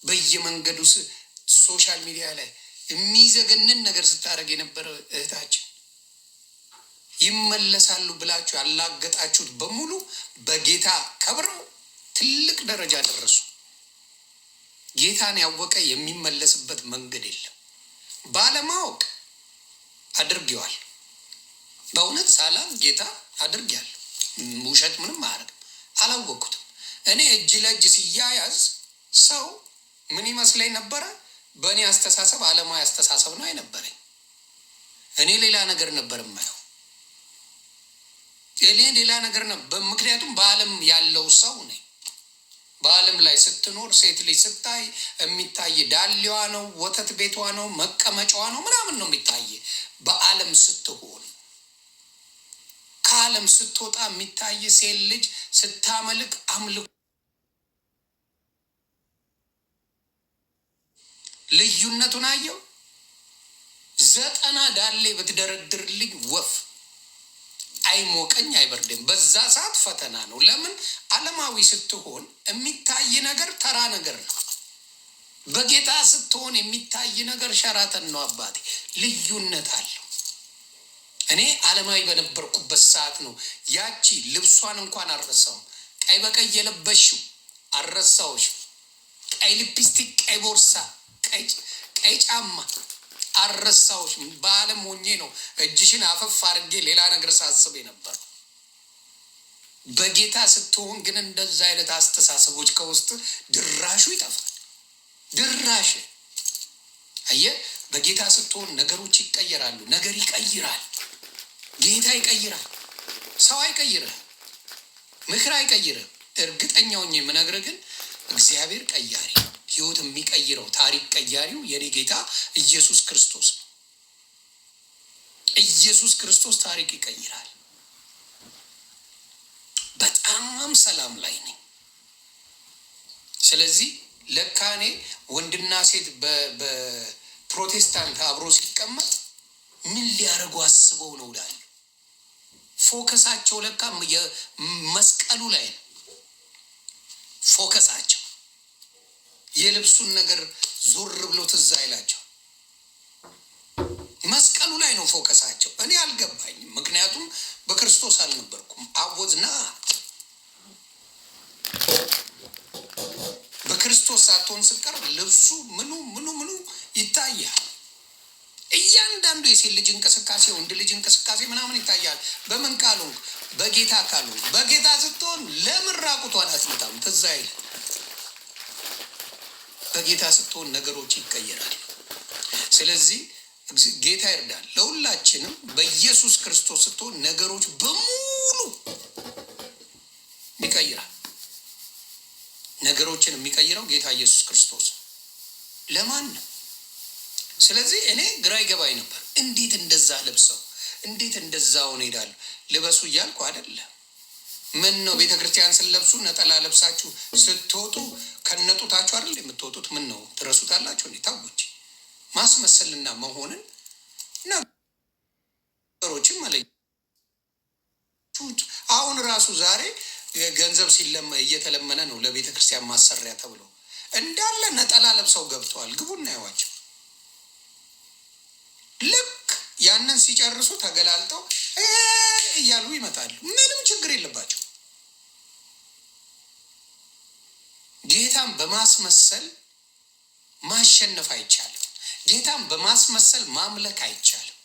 በየመንገዱ social media ላይ የሚዘገንን ነገር ስታደርግ የነበረ እህታችን ይመለሳሉ ብላችሁ ያላገጣችሁት በሙሉ በጌታ ከብረው ትልቅ ደረጃ ደረሱ። ጌታን ያወቀ የሚመለስበት መንገድ የለም። ባለማወቅ አድርጌዋል። በእውነት ሳላም ጌታ አድርጌያለሁ። ውሸት ምንም አያደርግም። አላወቅኩትም። እኔ እጅ ለእጅ ሲያያዝ ሰው ምን ይመስለኝ ነበረ? በእኔ አስተሳሰብ ዓለማዊ አስተሳሰብ ነው የነበረኝ። እኔ ሌላ ነገር ነበር የማየው። እኔ ሌላ ነገር ነበር። ምክንያቱም በዓለም ያለው ሰው ነኝ። በዓለም ላይ ስትኖር ሴት ልጅ ስታይ የሚታይ ዳሌዋ ነው፣ ወተት ቤቷ ነው፣ መቀመጫዋ ነው፣ ምናምን ነው የሚታይ በዓለም ስትሆን። ከዓለም ስትወጣ የሚታይ ሴት ልጅ ስታመልክ አምልኮ ልዩነቱን አየው። 90 ዳሌ ብትደረድርልኝ ወፍ አይሞቀኝ አይበርድም። በዛ ሰዓት ፈተና ነው። ለምን ዓለማዊ ስትሆን የሚታይ ነገር ተራ ነገር ነው። በጌታ ስትሆን የሚታይ ነገር ሸራተን ነው። አባቴ ልዩነት አለው። እኔ ዓለማዊ በነበርኩበት ሰዓት ነው ያቺ ልብሷን እንኳን አልረሳውም። ቀይ በቀይ የለበሽው አልረሳውሽም። ቀይ ሊፕስቲክ፣ ቀይ ቦርሳ፣ ቀይ ጫማ አልረሳውሽም። በዓለም ሆኜ ነው እጅሽን አፈፍ አድርጌ ሌላ ነገር ሳስብ የነበረው። በጌታ ስትሆን ግን እንደዛ አይነት አስተሳሰቦች ከውስጥ ድራሹ ይጠፋል። ድራሽ አየህ፣ በጌታ ስትሆን ነገሮች ይቀየራሉ። ነገር ይቀይራል። ጌታ ይቀይራል። ሰው አይቀይርህ፣ ምክር አይቀይርህ። እርግጠኛ ሆኜ የምነግርህ ግን እግዚአብሔር ቀያሪ፣ ህይወት የሚቀይረው ታሪክ ቀያሪው የኔ ጌታ ኢየሱስ ክርስቶስ ነው። ኢየሱስ ክርስቶስ ታሪክ ይቀይራል። በጣም ሰላም ላይ ነኝ። ስለዚህ ለካ እኔ ወንድና ሴት በፕሮቴስታንት አብሮ ሲቀመጥ ምን ሊያደርጉ አስበው ነው እላለሁ። Focus ኣቸው ለካ መስቀሉ ላይ ነው። Focus ኣቸው የልብሱን ነገር ዞር ብሎ ትዝ አይላቸው። መስቀሉ ላይ ነው focus ኣቸው። እኔ አልገባኝም፣ ምክንያቱም በክርስቶስ አልነበርኩም። I was not በክርስቶስ ሳትሆን ስትቀር ልብሱ ምኑ ምኑ ምኑ ይታያል። እያንዳንዱ የሴት ልጅ እንቅስቃሴ፣ ወንድ ልጅ እንቅስቃሴ ምናምን ይታያል። በምን ካልሆንክ? በጌታ ካልሆንክ። በጌታ ስትሆን ለምን ራቁቷን አትመጣም? ትዝ አይልም። በጌታ ስትሆን ነገሮች ይቀየራሉ። ስለዚህ ጌታ ይርዳል ለሁላችንም። በኢየሱስ ክርስቶስ ስትሆን ነገሮች በሙሉ ይቀይራል። ነገሮችን የሚቀይረው ጌታ ኢየሱስ ክርስቶስ ነው። ለማን ነው? ስለዚህ እኔ ግራ ይገባኝ ነበር። እንዴት እንደዛ ለብሰው እንዴት እንደዛ ሆነ ሄዳሉ? ልበሱ እያልኩ አይደለም። ምን ነው ቤተ ክርስቲያን ስትለብሱ ነጠላ ለብሳችሁ ስትወጡ ከነጡታችሁ አይደል የምትወጡት? ምን ነው ትረሱታላችሁ እንዴ? ታውች ማስመሰልና መሆንን ነገሮችን መለየት። አሁን ራሱ ዛሬ ገንዘብ እየተለመነ ነው ለቤተ ክርስቲያን ማሰሪያ ተብሎ እንዳለ ነጠላ ለብሰው ገብተዋል። ግቡ እናየዋቸው። ልክ ያንን ሲጨርሱ ተገላልጠው እያሉ ይመጣሉ። ምንም ችግር የለባቸው። ጌታን በማስመሰል ማሸነፍ አይቻልም። ጌታን በማስመሰል ማምለክ አይቻልም፣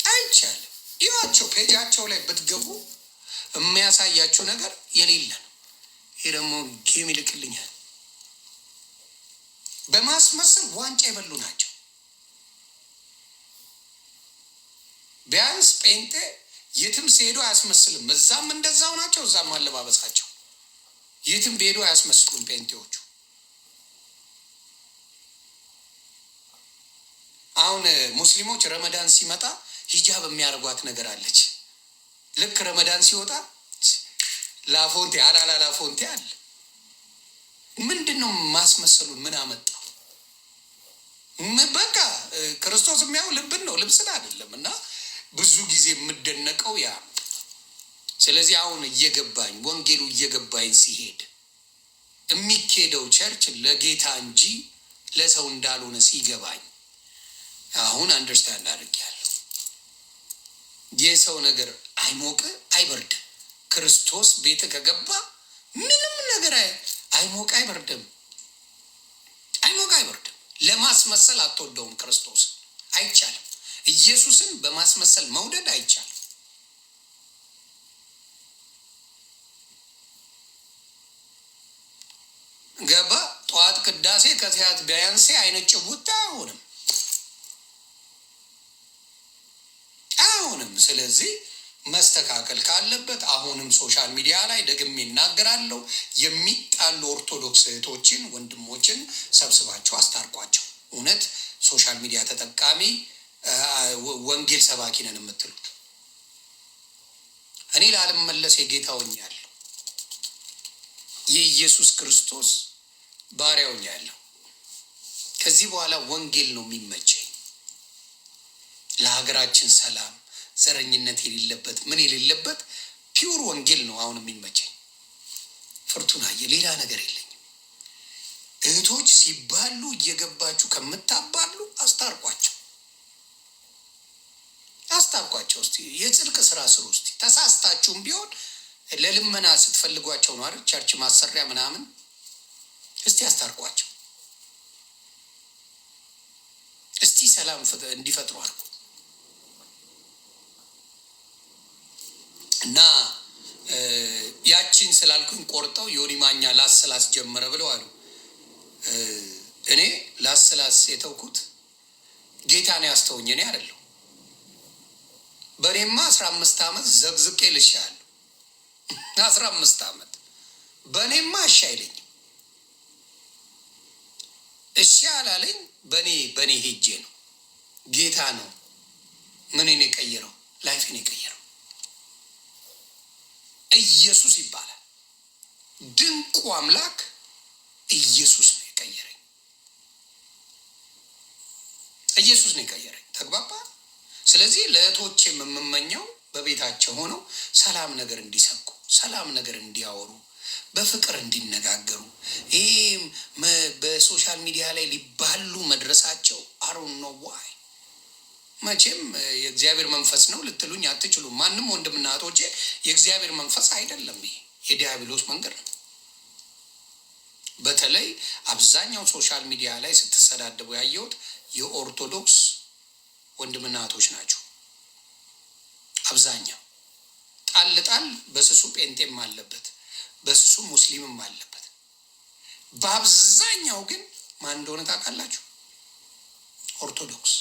አይቻልም። ይዋቸው ፔጃቸው ላይ ብትገቡ የሚያሳያችሁ ነገር የሌለ ነው። ይህ ደግሞ game ይልክልኛል። በማስመሰል ዋንጫ የበሉ ናቸው። ቢያንስ ጴንጤ የትም ሲሄዱ አያስመስልም። እዛም እንደዛው ናቸው፣ እዛም አለባበሳቸው የትም ቢሄዱ አያስመስሉም ጴንጤዎቹ። አሁን ሙስሊሞች ረመዳን ሲመጣ ሂጃብ የሚያደርጓት ነገር አለች። ልክ ረመዳን ሲወጣ ላፎንቴ አላላ ላፎንቴ አለ። ምንድን ነው ማስመሰሉን? ምን አመጣው? በቃ ክርስቶስ የሚያው ልብን ነው ልብስን አይደለም። እና ብዙ ጊዜ የምደነቀው ያ ነው። ስለዚህ አሁን እየገባኝ ወንጌሉ እየገባኝ ሲሄድ የሚኬደው church ለጌታ እንጂ ለሰው እንዳልሆነ ሲገባኝ አሁን understand አድርጌያለሁ። የሰው ነገር አይሞቅ አይበርድ። ክርስቶስ ቤት ከገባ ምንም ነገር አይሞቅ አይበርድም፣ አይሞቅ አይበርድም። ለማስመሰል አትወደውም ክርስቶስን፣ አይቻልም። ኢየሱስን በማስመሰል መውደድ አይቻልም። ገባ። ጠዋት ቅዳሴ ከሰዓት ቢያንሴ አይነት ጭውታ አይሆንም አይሆንም። ስለዚህ መስተካከል ካለበት አሁንም social media ላይ ደግሜ እናገራለሁ፣ የሚጣሉ ኦርቶዶክስ እህቶችን ወንድሞችን ሰብስባቸው አስታርቋቸው። እውነት social media ተጠቃሚ ወንጌል ሰባኪ ነን የምትሉት እኔ ላልመለስ የጌታ ሆኛለሁ። የኢየሱስ ክርስቶስ ባሪያ ሆኛለሁ። ከዚህ በኋላ ወንጌል ነው የሚመቸኝ። ለሀገራችን ሰላም፣ ዘረኝነት የሌለበት ምን የሌለበት pure ወንጌል ነው አሁን የሚመቸኝ። ፍርቱናዬ፣ ሌላ ነገር የለኝም። እህቶች ሲባሉ እየገባችሁ ከምታባሉ አስታርቋቸው፣ አስታርቋቸው። እስቲ የጽድቅ ስራ ስሩ። እስቲ ተሳስታችሁም ቢሆን ለልመና ስትፈልጓቸው ነው አይደል? Church ማሰሪያ ምናምን። እስቲ አስታርቋቸው። እስቲ ሰላም እንዲፈጥሩ አድርጉ። እና ያቺን ስላልኩኝ ቆርጠው ዮኒ ማኛ ላስላስ ጀመረ ብለው አሉ። እኔ ላስላስ የተውኩት ጌታን ያስተውኝ እኔ አይደለሁ። በእኔማ 15 ዓመት ዘግዝቄ ልሻለሁ። 15 ዓመት በእኔማ እሺ አይለኝም። እሺ አላለኝ። በእኔ ሄጄ ነው። ጌታ ነው ምንን የቀየረው፣ life ን የቀየረው ኢየሱስ ይባላል። ድንቁ አምላክ ኢየሱስ ነው የቀየረኝ። ኢየሱስ ነው የቀየረኝ። ተግባባ። ስለዚህ ለእህቶቼ የምመኘው በቤታቸው ሆነው ሰላም ነገር እንዲሰብኩ፣ ሰላም ነገር እንዲያወሩ፣ በፍቅር እንዲነጋገሩ። ይህም በ social media ላይ ሊባሉ መድረሳቸው I don't know why። መቼም የእግዚአብሔር መንፈስ ነው ልትሉኝ አትችሉም። ማንም ወንድምና እህቶቼ የእግዚአብሔር መንፈስ አይደለም። ይሄ የዲያብሎስ መንገድ ነው። በተለይ አብዛኛው social media ላይ ስትሰዳደቡ ያየሁት የኦርቶዶክስ ወንድምና እህቶች ናቸው። አብዛኛው ጣል ጣል በስሱ ጴንጤም አለበት፣ በስሱ ሙስሊምም አለበት። በአብዛኛው ግን ማን እንደሆነ ታውቃላችሁ? ኦርቶዶክስ።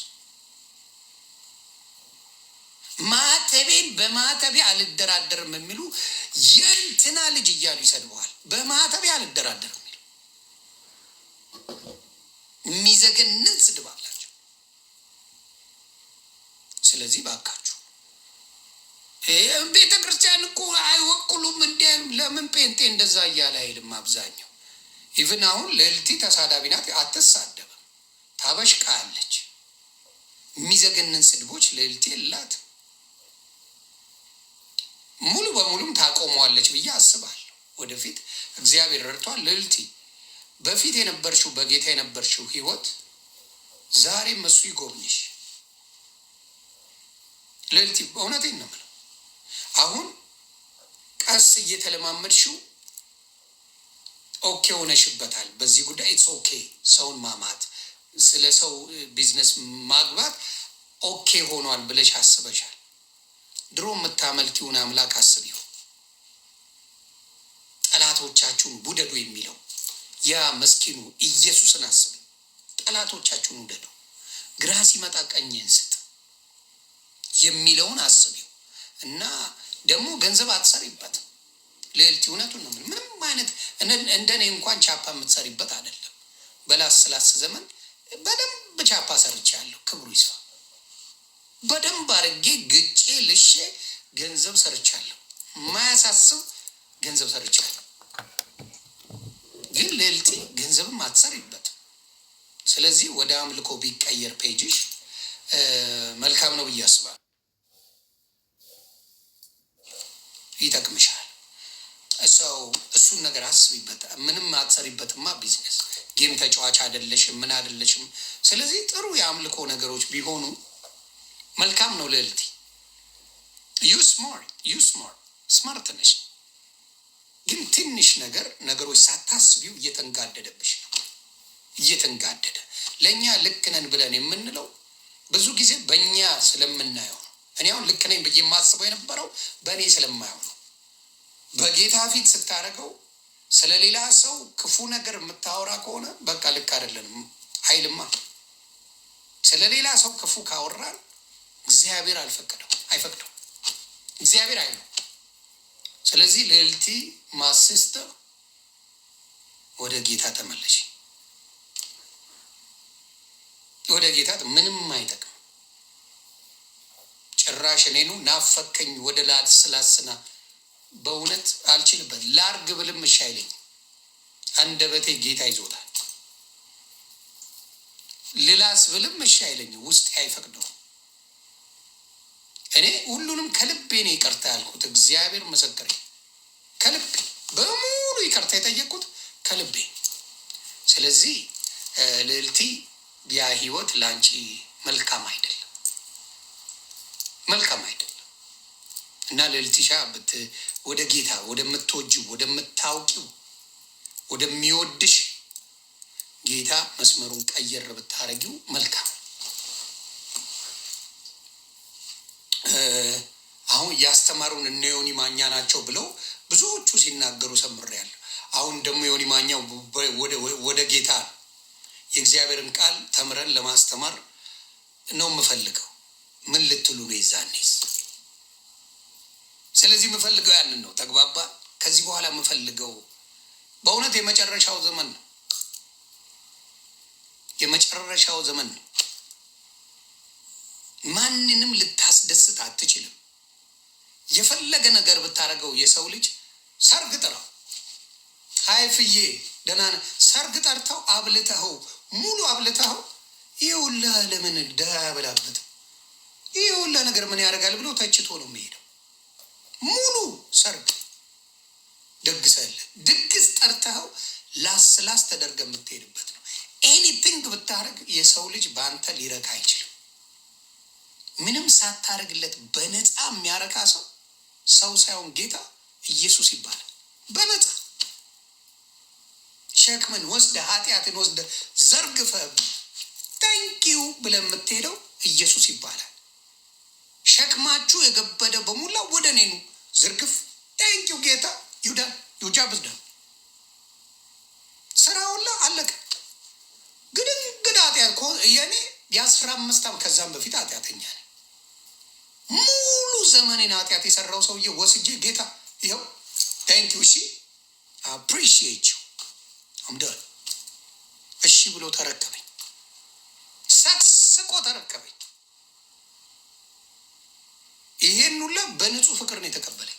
ማተቤን በማተቤ አልደራደርም የሚሉ የእንትና ልጅ እያሉ ይሰድበዋል። በማተቤ አልደራደርም የሚሉ የሚዘገንን ስድብ አላቸው። ስለዚህ ባካችሁ ቤተ ክርስቲያን እኮ አይወክሉም እንዲ ለምን ጴንጤ እንደዛ እያለ አይልም? አብዛኛው even አሁን ልዕልቲ ተሳዳቢ ናት፣ አትሳደብም፣ ታበሽቃለች። የሚዘገንን ስድቦች ልዕልቲ የላት። ሙሉ በሙሉም ታቆመዋለች ብዬ አስባለሁ። ወደፊት እግዚአብሔር ረድቷል። ልዕልቲ በፊት የነበርሽው በጌታ የነበርሽው ህይወት ዛሬም እሱ ይጎብኝሽ። ልዕልቲ እውነቴን ነው የምለው። አሁን ቀስ እየተለማመድሽው okay ሆነሽበታል። በዚህ ጉዳይ it's okay። ሰውን ማማት፣ ስለ ሰው ቢዝነስ ማግባት okay ሆኗል ብለሽ አስበሻል። ድሮ የምታመልኪውን አምላክ አስቢው። ጠላቶቻችሁን ውደዱ የሚለው ያ መስኪኑ ኢየሱስን አስቢ። ጠላቶቻችሁን ውደዱ፣ ግራ ሲመጣ ቀኝህን ስጥ የሚለውን አስቢው። እና ደግሞ ገንዘብ አትሰሪበትም። ልዕልቲ እውነቱን ነው። ምንም አይነት እንደኔ እንኳን ቻፓ የምትሰሪበት አይደለም። በላስላስ ዘመን በደንብ ቻፓ ሰርቻለሁ። ክብሩ ይስፋ። በደንብ አድርጌ ግጬ ልሼ ገንዘብ ሰርቻለሁ። የማያሳስብ ገንዘብ ሰርቻለሁ። ግን ልዕልቲ ገንዘብም አትሰሪበትም። ስለዚህ ወደ አምልኮ ቢቀየር page ሽ መልካም ነው ብዬ አስባለሁ። ይጠቅምሻል። ሰው እሱን ነገር አስቢበት። ምንም አትሰሪበትማ። Business game ተጫዋች አይደለሽም፣ ምን አይደለሽም። ስለዚህ ጥሩ የአምልኮ ነገሮች ቢሆኑ መልካም ነው። ልዕልቲ፣ you smart, you smart, smart ነሽ። ግን ትንሽ ነገር ነገሮች ሳታስቢው እየተንጋደደብሽ ነው፣ እየተንጋደደ። ለእኛ ልክ ነን ብለን የምንለው ብዙ ጊዜ በእኛ ስለምናየው ነው። እኔ አሁን ልክ ነኝ ብዬ የማስበው የነበረው በእኔ ስለማየው ነው። በጌታ ፊት ስታደርገው ስለ ሌላ ሰው ክፉ ነገር የምታወራ ከሆነ በቃ ልክ አይደለንም አይልማ። ስለ ሌላ ሰው ክፉ ካወራን እግዚአብሔር አልፈቀደው፣ አይፈቅደው፣ እግዚአብሔር አይለው። ስለዚህ ልዕልቲ my sister፣ ወደ ጌታ ተመለሽ። ወደ ጌታ ምንም አይጠቅም። ጭራሽ እኔኑ ናፈከኝ ወደ ላስላስና በእውነት አልችልበት። ላርግ ብልም እሺ አይለኝ። አንደበቴ ጌታ ይዞታል። ልላስ ብልም እሺ አይለኝ፣ ውስጤ አይፈቅደው። እኔ ሁሉንም ከልቤ ነው ይቅርታ ያልኩት። እግዚአብሔር ምስክሬ፣ ከልቤ በሙሉ ይቅርታ የጠየቅኩት ከልቤ። ስለዚህ ልዕልቲ፣ ያ ህይወት ለአንቺ መልካም አይደለም፣ መልካም አይደለም። እና ልዕልቲሻ ወደ ጌታ፣ ወደምትወጂው፣ ወደምታውቂው፣ ወደሚወድሽ ጌታ መስመሩን ቀየር ብታረጊው መልካም። አሁን ያስተማሩን እነ ዮኒ ማኛ ናቸው ብለው ብዙዎቹ ሲናገሩ ሰምሬያለሁ። አሁን ደግሞ ዮኒ ማኛው ወደ ጌታ ነው። የእግዚአብሔርን ቃል ተምረን ለማስተማር ነው የምፈልገው። ምን ልትሉ ነው የዛኔስ? ስለዚህ የምፈልገው ያንን ነው። ተግባባ። ከዚህ በኋላ የምፈልገው በእውነት የመጨረሻው ዘመን ነው። የመጨረሻው ዘመን ነው። ማንንም ልታስደስት አትችልም። የፈለገ ነገር ብታደርገው የሰው ልጅ ሰርግ ጥራው፣ "ሀይ ፍዬ፣ ደህና ነህ?" ሰርግ ጠርተው አብልተኸው፣ ሙሉ አብልተኸው፣ ይህ ሁላ ለምን ድሃ ያበላበት፣ ይህ ሁላ ነገር ምን ያደርጋል ብሎ ተችቶ ነው የሚሄደው። ሙሉ ሰርግ ደግሰልህ ድግስ ጠርተኸው ላስ ላስ ተደርገ የምትሄድበት ነው። Anything ብታደርግ የሰው ልጅ በአንተ ሊረካ አይችልም። ምንም ሳታደርግለት በነፃ የሚያረካ ሰው ሰው ሳይሆን ጌታ ኢየሱስ ይባላል። በነፃ ሸክምን ወስደ፣ ኃጢአትን ወስደ፣ ዘርግፈ "thank you" ብለህ የምትሄደው ኢየሱስ ይባላል። ሸክማችሁ የከበደ በሙላ ወደ እኔ ኑ፣ ዝርግፍ፣ "thank you ጌታ"፣ you done, your job is done፣ ስራ ሁላ አለቀ። ግድንግድ ኃጢአት የኔ የ15 ዓመት ከዛም በፊት ኃጢአተኛ ነኝ። ሙሉ ዘመኔን ኃጢአት የሰራው ሰውዬ ወስጄ "ጌታ ይኸው፣ thank you፣ እሺ፣ appreciate you, I'm done፣ እሺ" ብሎ ተረከበኝ። ሰቅስቆ ተረከበኝ። ይሄን ሁላ በንጹህ ፍቅር ነው የተቀበለኝ።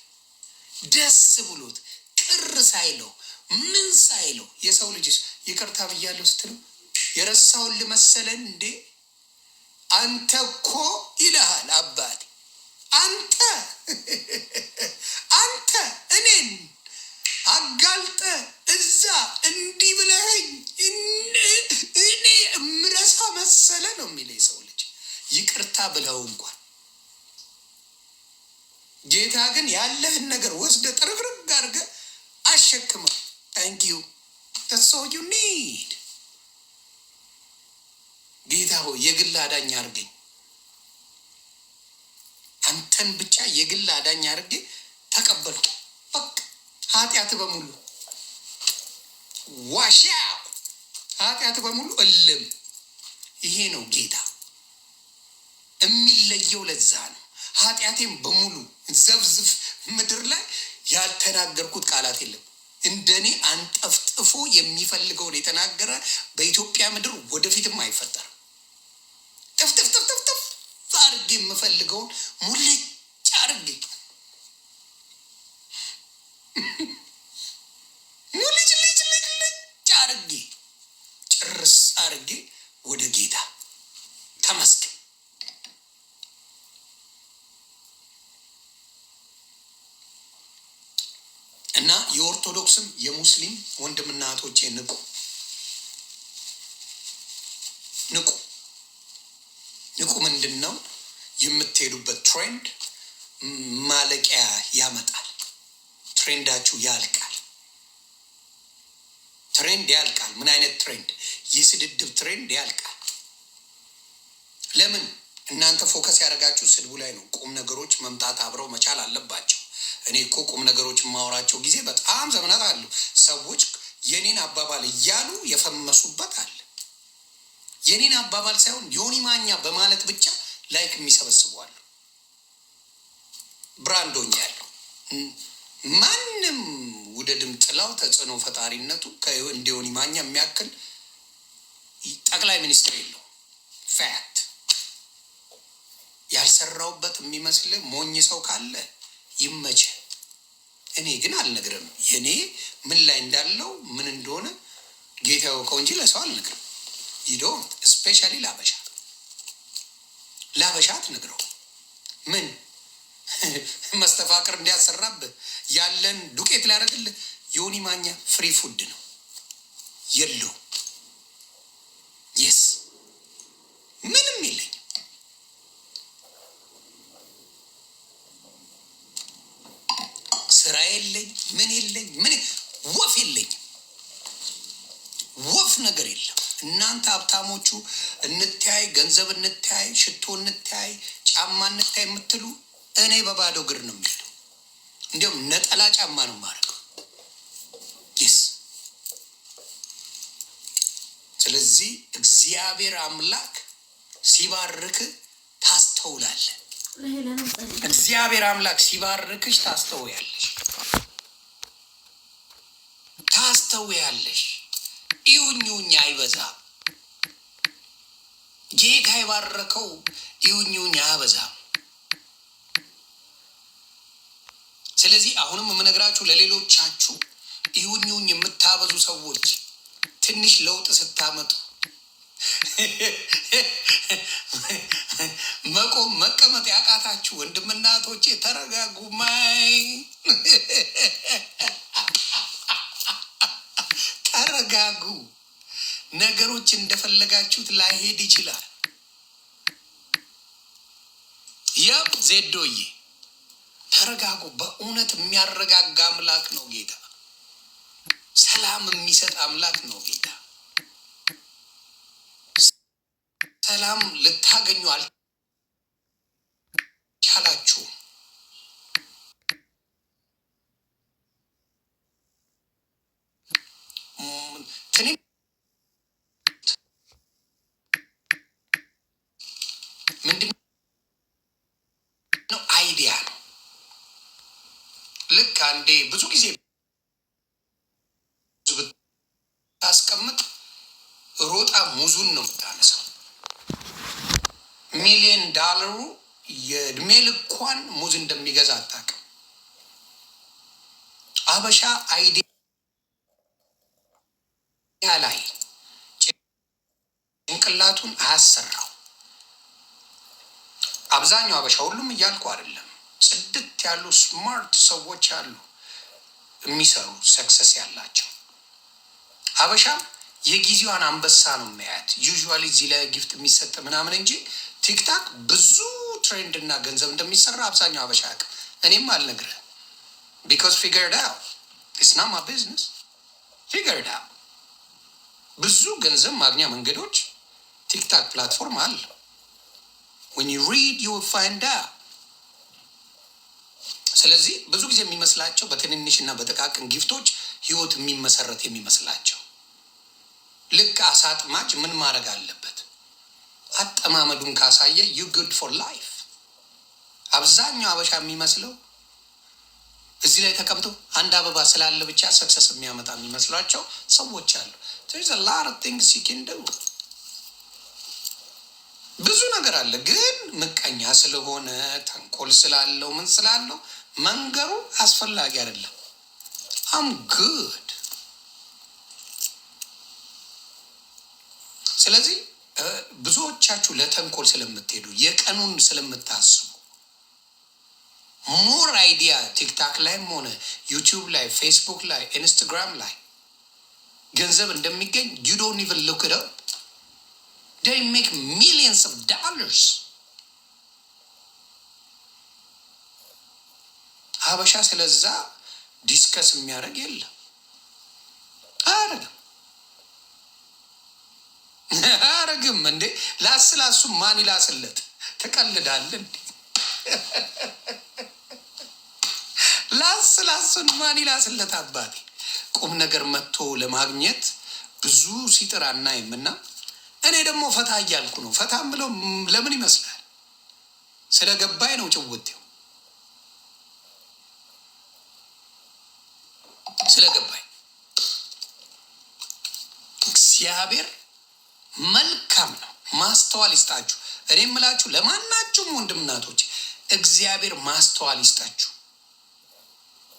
ደስ ብሎት፣ ቅር ሳይለው፣ ምን ሳይለው። የሰው ልጅስ ይቅርታ ብያለሁ ስትለው የረሳውን ልመሰለን እንዴ? አንተ እኮ ይልሃል አባቴ፣ አንተ እኔን አጋልጠ እዛ እንዲህ ብለኸኝ እኔ እምረሳ መሰለ ነው የሚለ የሰው ልጅ ይቅርታ ብለው እንኳን። ጌታ ግን ያለህን ነገር ወስደ ጥርግርግ አድርገህ አሸክመ "thank you, that's all you need። ጌታ ሆይ፣ የግል አዳኝ አድርገኝ፣ አንተን ብቻ የግል አዳኝ አድርጌ ተቀበልኩ። በቃ ኃጢአት በሙሉ wash out፣ ኃጢአት በሙሉ እልም። ይሄ ነው ጌታ የሚለየው። ለዛ ነው ኃጢአቴን በሙሉ ዘፍዝፍ። ምድር ላይ ያልተናገርኩት ቃላት የለም። እንደኔ አንጠፍጥፎ የሚፈልገውን የተናገረ በኢትዮጵያ ምድር ወደፊትም አይፈጠርም። ጥፍጥፍጥፍጥፍ አድርጌ የምፈልገውን ሙልጭ አድርጌ፣ ሙልጭ ልጭ ልጭ ልጭ አድርጌ፣ ጭርስ አድርጌ ወደ ጌታ፣ ተመስገን። እና የኦርቶዶክስም የሙስሊም ወንድምና እህቶቼ ንቁ፣ ንቁ፣ ንቁ። ምንድን ነው የምትሄዱበት trend ማለቂያ ያመጣል። Trend ኣችሁ ያልቃል። Trend ያልቃል። ምን አይነት trend? የስድድብ trend ያልቃል። ለምን? እናንተ focus ያደረጋችሁ ስድቡ ላይ ነው። ቁም ነገሮች መምጣት አብረው መቻል አለባቸው። እኔ እኮ ቁም ነገሮች የማወራቸው ጊዜ በጣም ዘመናት አሉ። ሰዎች የኔን አባባል እያሉ የፈመሱበት አለ። የኔን አባባል ሳይሆን ዮኒ ማኛ በማለት ብቻ like የሚሰበስቡ አሉ። ብራንዶኛ ያለው ማንም ውደድም ጥላው ተጽዕኖ ፈጣሪነቱ እንደ ዮኒ ማኛ የሚያክል ጠቅላይ ሚኒስትር የለው። Fact። ያልሰራውበት የሚመስል ሞኝ ሰው ካለ ይመች። እኔ ግን አልነግርም። የኔ ምን ላይ እንዳለው ምን እንደሆነ ጌታ ያውቀው እንጂ ለሰው አልነግርም። You don't, especially ላበሻ፣ ላበሻ አትነግረው። ምን መስተፋቅር እንዲያሰራብህ ያለን ዱቄት ሊያደርግልህ። ዮኒ ማኛ free food ነው የለው። Yes፣ ምንም የለኝም። ስራ የለኝ፣ ምን የለኝ፣ ምን ወፍ የለኝም። ወፍ ነገር የለም። እናንተ ሀብታሞቹ እንተያይ፣ ገንዘብ እንተያይ፣ ሽቶ እንተያይ፣ ጫማ እንተያይ የምትሉ እኔ በባዶ እግር ነው የሚሄደው። እንዲያውም ነጠላ ጫማ ነው የማደርገው። Yes። ስለዚህ እግዚአብሔር አምላክ ሲባርክ ታስተውላለህ። እግዚአብሔር አምላክ ሲባርክሽ ታስተውያለሽ፣ ታስተውያለሽ። ይሁኝ ይሁኝ አይበዛም። ጌታ የባረከው ይሁኝ ይሁኝ አያበዛም። ስለዚህ አሁንም የምነግራችሁ ለሌሎቻችሁ ይሁኝ ይሁኝ የምታበዙ ሰዎች ትንሽ ለውጥ ስታመጡ መቆም መቀመጥ ያቃታችሁ ወንድምና እህቶቼ ተረጋጉ። ማይ ተረጋጉ። ነገሮች እንደፈለጋችሁት ላይሄድ ይችላል። ያም ዜዶዬ ተረጋጉ። በእውነት የሚያረጋጋ አምላክ ነው ጌታ። ሰላም የሚሰጥ አምላክ ነው ጌታ። ሰላም ልታገኙ አልቻላችሁም። ትንሽ ምንድን ነው idea ነው። ልክ አንዴ ብዙ ጊዜ ብታስቀምጥ ሮጣ ሙዙን ነው የምታነሳው። ሚሊዮን ዳለሩ የእድሜ ልኳን ሙዝ እንደሚገዛ አታውቅም። አበሻ idea ላይ ጭንቅላቱን አያሰራው። አብዛኛው አበሻ፣ ሁሉም እያልኩ አይደለም። ጽድት ያሉ smart ሰዎች አሉ፣ የሚሰሩ success ያላቸው። አበሻም የጊዜዋን አንበሳ ነው የሚያያት። Usually እዚህ ላይ gift የሚሰጥ ምናምን እንጂ TikTok ብዙ trend እና ገንዘብ እንደሚሰራ አብዛኛው አበሻ አያውቅም። እኔም አልነግርህም because figure it out, it's not my business, figure it out። ብዙ ገንዘብ ማግኛ መንገዶች TikTok platform አለ። When you read, you will find out። ስለዚህ ብዙ ጊዜ የሚመስላቸው በትንንሽ እና በጥቃቅን gift ኦች ህይወት የሚመሰረት የሚመስላቸው፣ ልክ አሳ አጥማጅ ምን ማድረግ አለበት? አጠማመዱን ካሳየ you good for life። አብዛኛው አበሻ የሚመስለው እዚህ ላይ ተቀምጦ አንድ አበባ ስላለ ብቻ success የሚያመጣ የሚመስሏቸው ሰዎች አሉ። Lot of things you can do፣ ብዙ ነገር አለ። ግን ምቀኛ ስለሆነ ተንኮል ስላለው ምን ስላለው መንገሩ አስፈላጊ አይደለም። I'm good። ስለዚህ ብዙዎቻችሁ ለተንኮል ስለምትሄዱ የቀኑን ስለምታስቡ More idea ቲክታክ ላይም ሆነ ዩቲዩብ ላይ፣ ፌስቡክ ላይ፣ ኢንስታግራም ላይ ገንዘብ እንደሚገኝ you don't even look it up. They make millions of dollars። ሀበሻ ስለዛ discuss የሚያደርግ የለም። አያደርግም፣ አያደርግም። እንዴ ላስ ላሱ ማን ይላስለት? ትቀልዳለህ እንዴ? ላስ ላሱን ማን ይላስለት? አባቴ ቁም ነገር መጥቶ ለማግኘት ብዙ ሲጥር አናይም። እና እኔ ደግሞ ፈታ እያልኩ ነው። ፈታ ብለው ለምን ይመስላል? ስለገባኝ ነው ጭውቴው ስለገባኝ። እግዚአብሔር መልካም ነው። ማስተዋል ይስጣችሁ። እኔ የምላችሁ ለማናችሁም ወንድም እናቶች እግዚአብሔር ማስተዋል ይስጣችሁ።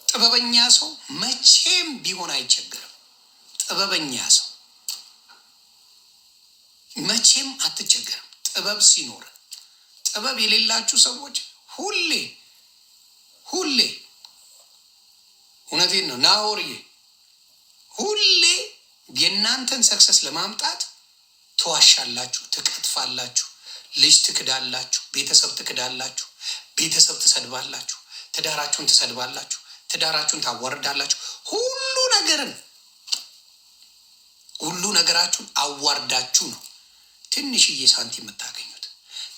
ጥበበኛ ሰው መቼም ቢሆን አይቸገርም። ጥበበኛ ሰው መቼም አትቸገርም። ጥበብ ሲኖር፣ ጥበብ የሌላችሁ ሰዎች ሁሌ ሁሌ፣ እውነቴን ነው ናሆርዬ፣ ሁሌ የእናንተን success ለማምጣት ትዋሻላችሁ፣ ትቀጥፋላችሁ፣ ልጅ ትክዳላችሁ፣ ቤተሰብ ትክዳላችሁ፣ ቤተሰብ ትሰድባላችሁ፣ ትዳራችሁን ትሰድባላችሁ፣ ትዳራችሁን ታዋርዳላችሁ። ሁሉ ነገርን ሁሉ ነገራችሁን አዋርዳችሁ ነው ትንሽዬ ሳንቲም የምታገኙት።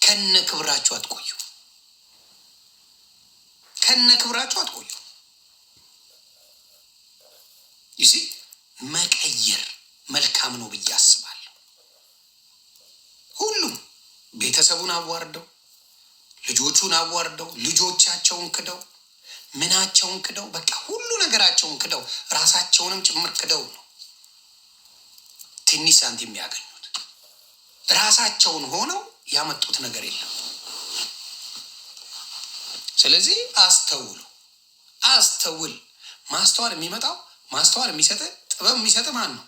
ከነ ክብራችሁ አትቆዩ፣ ከነ ክብራችሁ አትቆዩ። You see መቀየር መልካም ነው ብዬ አስባለሁ። ሁሉም ቤተሰቡን አዋርደው፣ ልጆቹን አዋርደው፣ ልጆቻቸውን ክደው፣ ምናቸውን ክደው፣ በቃ ሁሉ ነገራቸውን ክደው፣ ራሳቸውንም ጭምር ክደው ነው ትንሽ ሳንቲም የሚያገኙት። ራሳቸውን ሆነው ያመጡት ነገር የለም። ስለዚህ አስተውሉ፣ አስተውል። ማስተዋል የሚመጣው፣ ማስተዋል የሚሰጥ፣ ጥበብ የሚሰጥ ማን ነው?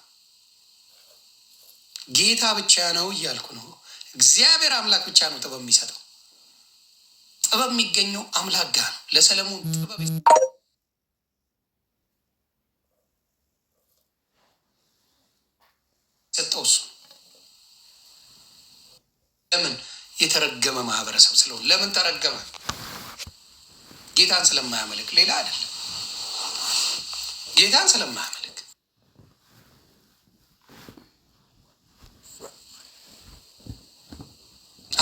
ጌታ ብቻ ነው እያልኩ ነው። እግዚአብሔር አምላክ ብቻ ነው ጥበብ የሚሰጠው። ጥበብ የሚገኘው አምላክ ጋር ነው። ለሰለሞን ጥበብ የሰጠው እሱ። ለምን? የተረገመ ማህበረሰብ ስለሆነ። ለምን ተረገመ? ጌታን ስለማያመልክ፣ ሌላ አይደለም። ጌታን ስለማያመልክ።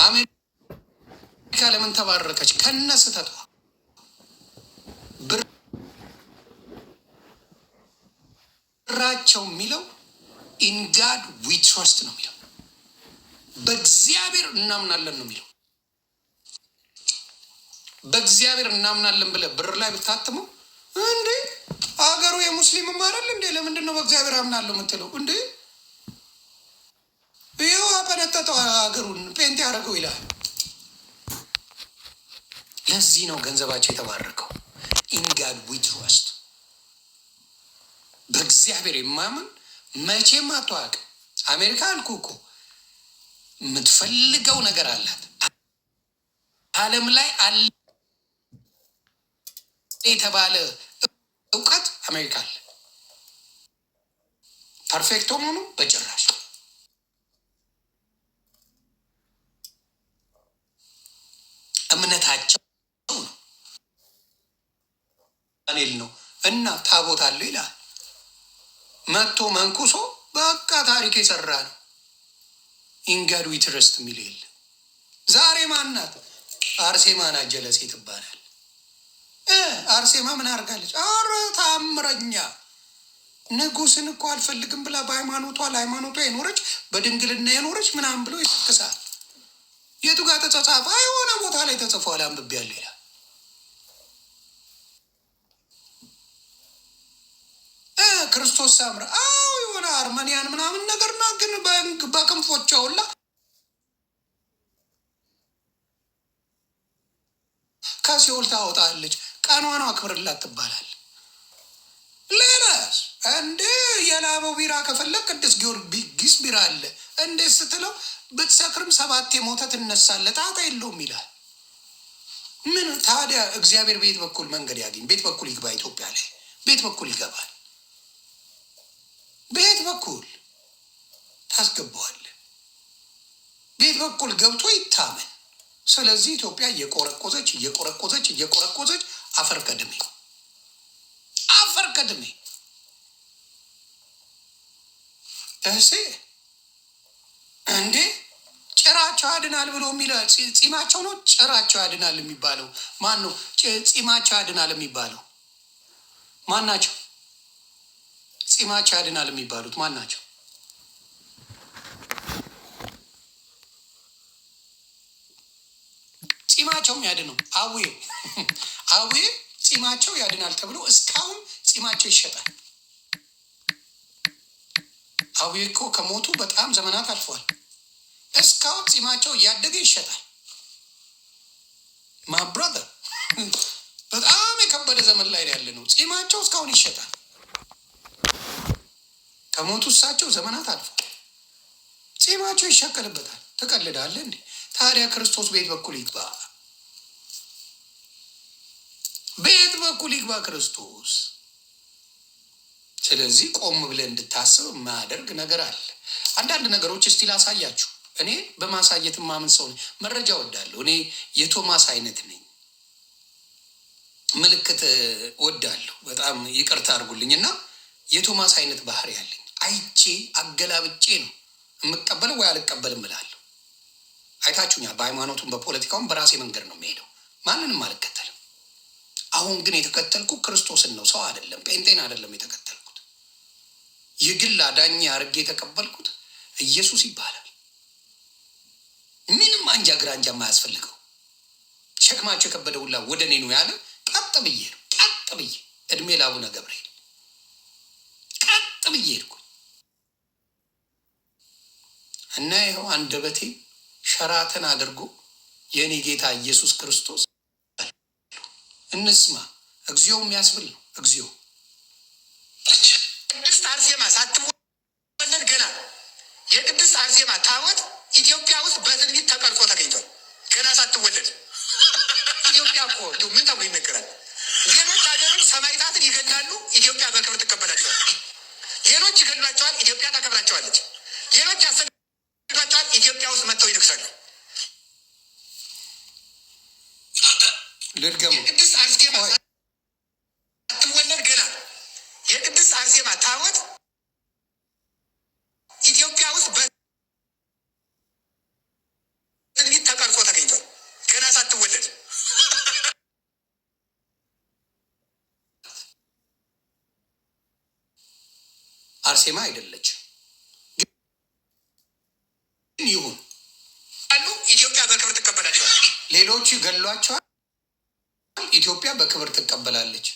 አሜሪካ ለምን ተባረከች? ከነ ስህተቷ ብራቸው የሚለው "In God we trust" ነው የሚለው። በእግዚአብሔር እናምናለን ነው የሚለው። በእግዚአብሔር እናምናለን ብለህ ብር ላይ ብታትመው፣ እንዴ አገሩ የሙስሊምም አይደል እንዴ? ለምንድን ነው በእግዚአብሔር አምናለሁ የምትለው? እንዴ ይኸው አፈነጠጠው፣ አገሩን ፔንት ያደረገው ይላል። ለዚህ ነው ገንዘባቸው የተባረከው። In God we trust። በእግዚአብሔር የማያምን መቼም አቶ አያውቅም። አሜሪካ አልኩ እኮ የምትፈልገው ነገር አላት። ዓለም ላይ አለ የተባለ እውቀት አሜሪካ አለ። Perfect ሆኖ በጭራሽ። እምነታቸው ነው። ዳንኤል ነው እና ታቦት አለው ይላል። መጥቶ መንኩሶ በቃ ታሪክ የሰራ ነው። "In God we trust" የሚል የለ። ዛሬ ማናት? አርሴማ ናት፣ ጀለሴ ትባላል። አርሴማ ምን አድርጋለች? አረ ታምረኛ፣ ንጉስን እኮ አልፈልግም ብላ በሃይማኖቷ ለሃይማኖቷ የኖረች፣ በድንግልና የኖረች ምናምን ብሎ ይጠቅሳል። የቱ ጋር ተጻጻፈ? የሆነ ቦታ ላይ ተጽፏል፣ አንብቤያለሁ ይላል። ክርስቶስ ሳምረ፣ አዎ የሆነ አርመኒያን ምናምን ነገርና ግን በክንፎቿ ሁላ ከሲኦል ታወጣለች። ቀኗን አክብርላት ትባላል። ሌላስ እንዴ የላበው ቢራ ከፈለግ ቅዱስ ጊዮርጊስ ቢራ አለ። እንዴት ስትለው ብትሰክርም ሰባት የሞተ ትነሳለህ፣ ጣጣ የለውም ይላል። ምን ታዲያ እግዚአብሔር ቤት በኩል መንገድ ያገኝ? ቤት በኩል ይግባ። ኢትዮጵያ ላይ ቤት በኩል ይገባል። ቤት በኩል ታስገባዋለህ። ቤት በኩል ገብቶ ይታመን። ስለዚህ ኢትዮጵያ እየቆረቆዘች እየቆረቆዘች እየቆረቆዘች አፈር ከድሜ አፈር ከድሜ እሴ እንዴ ጭራቸው ያድናል ብሎ የሚለ ጺማቸው ነው። ጭራቸው ያድናል የሚባለው ማን ነው? ጺማቸው ያድናል የሚባለው ማን ናቸው? ጺማቸው ያድናል የሚባሉት ማን ናቸው? ጺማቸው ያድነው አቡዬ አቡዬ ጺማቸው ያድናል ተብሎ እስካሁን ጺማቸው ይሸጣል። አቡዬ እኮ ከሞቱ በጣም ዘመናት አልፈዋል። እስካሁን ጺማቸው እያደገ ይሸጣል። My brother፣ በጣም የከበደ ዘመን ላይ ያለ ነው። ጺማቸው እስካሁን ይሸጣል። ከሞቱ እሳቸው ዘመናት አልፈዋል። ጺማቸው ይሸቀልበታል። ትቀልዳለህ እንዴ? ታዲያ ክርስቶስ ቤት በኩል ይግባ፣ ቤት በኩል ይግባ ክርስቶስ። ስለዚህ ቆም ብለህ እንድታስብ የማያደርግ ነገር አለ። አንዳንድ ነገሮች እስቲ ላሳያችሁ። እኔ በማሳየት የማምን ሰው ነኝ። መረጃ ወዳለሁ። እኔ የቶማስ አይነት ነኝ። ምልክት ወዳለሁ። በጣም ይቅርታ አድርጉልኝ እና የቶማስ አይነት ባህሪ ያለኝ አይቼ አገላብጬ ነው የምቀበለው ወይ አልቀበልም እላለሁ። አይታችሁኛል። በሃይማኖቱም በፖለቲካውም በራሴ መንገድ ነው የሚሄደው። ማንንም አልከተልም። አሁን ግን የተከተልኩ ክርስቶስን ነው፣ ሰው አይደለም፣ ጴንጤን አይደለም የተከተልኩት። የግል አዳኝ አድርጌ የተቀበልኩት ኢየሱስ ይባላል። ምንም አንጃ ግራንጃ የማያስፈልገው ሸክማቸው የከበደ ሁላ ወደ እኔ ነው ያለ። ቀጥ ብዬ ነው ቀጥ ብዬ እድሜ ለአቡነ ገብርኤል ቀጥ ብዬ ሄድኩኝ እና ይኸው አንደበቴ ሸራተን አድርጎ የእኔ ጌታ ኢየሱስ ክርስቶስ እንስማ። እግዚኦ የሚያስብል ነው። እግዚኦ። ቅድስት አርሴማ ሳትወለድ ገና የቅድስት አርሴማ ታቦት ኢትዮጵያ ውስጥ በትንቢት ተቀርጾ ተገኝቷል። ገና ሳትወለድ ኢትዮጵያ እኮ እንደው ምን ተብሎ ይነገራል? ሌሎች ሀገሮች ሰማዕታትን ይገድላሉ፣ ኢትዮጵያ በክብር ትቀበላቸዋለች። ሌሎች ይገድሏቸዋል፣ ኢትዮጵያ ታከብራቸዋለች። ሌሎች ያሰዷቸዋል፣ ኢትዮጵያ ውስጥ መጥተው ይነግሳሉ። ልድገመው። የቅድስት አርሴማ ሳትወለድ ገና የቅድስት አርሴማ ታቦት ኢትዮጵያ ውስጥ በትንቢት ተቀርጾ ተገኝቷል። ገና ሳትወለድ። አርሴማ አይደለችም፣ ግን ይሁን አሉ ኢትዮጵያ በክብር ትቀበላቸዋለች። ሌሎቹ ይገሏቸዋል፣ ኢትዮጵያ በክብር ትቀበላለች።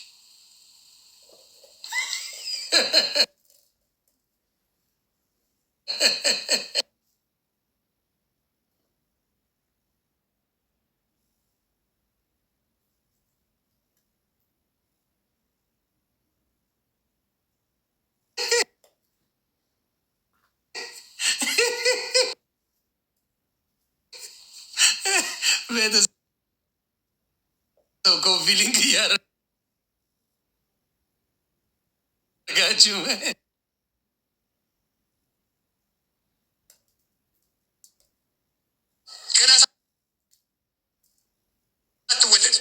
ቤተሰብ copy link እያደረጋችሁ ገና ሳትወለድ።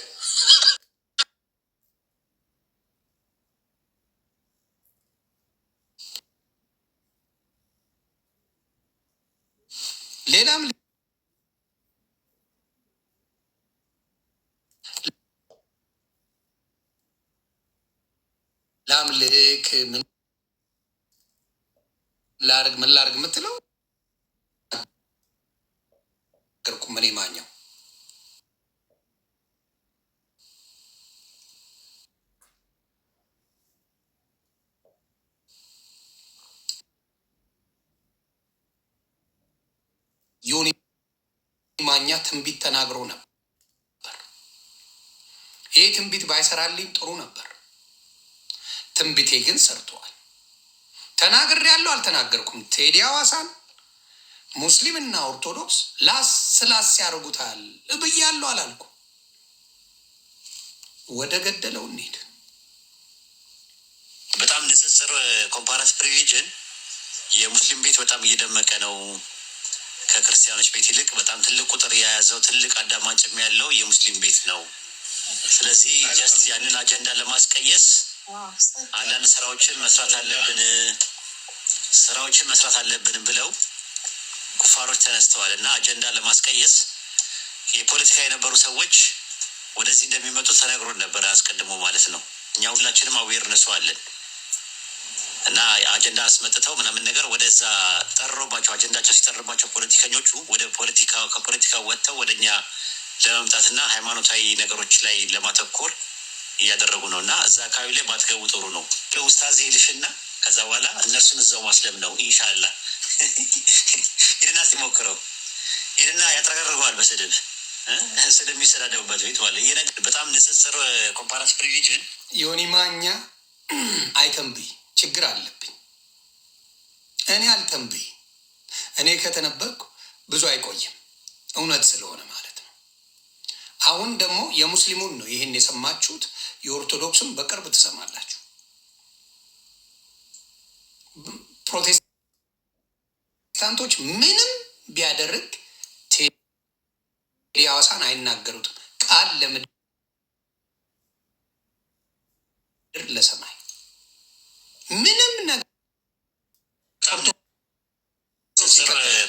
ሌላም ላምልክ ምን ላርግ ምን ላርግ የምትለው ነገርኩም። እኔ ማኛው ዮኒ ማኛ ትንቢት ተናግሮ ነበር። ይህ ትንቢት ባይሰራልኝ ጥሩ ነበር። ትንቢቴ ግን ሰርተዋል። ተናግሬያለሁ አልተናገርኩም? ቴዲ ሐዋሳን ሙስሊምና ኦርቶዶክስ ላስ ላስ ያደርጉታል ብያለሁ አላልኩም? ወደ ገደለው እንሂድ። በጣም ንጽጽር comparative religion የሙስሊም ቤት በጣም እየደመቀ ነው። ከክርስቲያኖች ቤት ይልቅ በጣም ትልቅ ቁጥር የያዘው፣ ትልቅ አዳማጭም ያለው የሙስሊም ቤት ነው። ስለዚህ just ያንን አጀንዳ ለማስቀየስ አንዳንድ ስራዎችን መስራት አለብን ብለው ኩፋሮች ተነስተዋል እና አጀንዳ ለማስቀየስ የፖለቲካ የነበሩ ሰዎች ወደዚህ እንደሚመጡ ተነግሮን ነበር አስቀድሞ ማለት ነው። እኛ ሁላችንም awareness ኡ አለን እና አጀንዳ አስመጥተው ምናምን ነገር ወደዛ ጠርሮባቸው፣ አጀንዳቸው ሲጠርባቸው ፖለቲከኞቹ ወደ ፖለቲካ ከፖለቲካ ወጥተው ወደ እኛ ለመምጣትና ሃይማኖታዊ ነገሮች ላይ ለማተኮር እያደረጉ ነው እና እዛ አካባቢ ላይ ባትገቡ ጥሩ ነው። ኡስታዝ ይልሽና ከዛ በኋላ እነርሱን እዛው ማስለም ነው። ኢንሻላህ ሂድና ሲሞክረው ሂድና ያጥረገርገዋል በስድብ፣ ስድብ የሚሰዳደቡበት ቤት ማለት በጣም ንጽጽር comparative religion። ዮኒ ማኛ አይተንብይ፣ ችግር አለብኝ። እኔ አልተንብይ። እኔ ከተነበይኩ ብዙ አይቆይም፣ እውነት ስለሆነ ማለት ነው። አሁን ደግሞ የሙስሊሙን ነው ይህን የሰማችሁት፣ የኦርቶዶክስም በቅርብ ትሰማላችሁ። ፕሮቴስታንቶች ምንም ቢያደርግ ቴዲ ሐዋሳን አይናገሩትም። ቃል ለምድር ለሰማይ ምንም ነገር።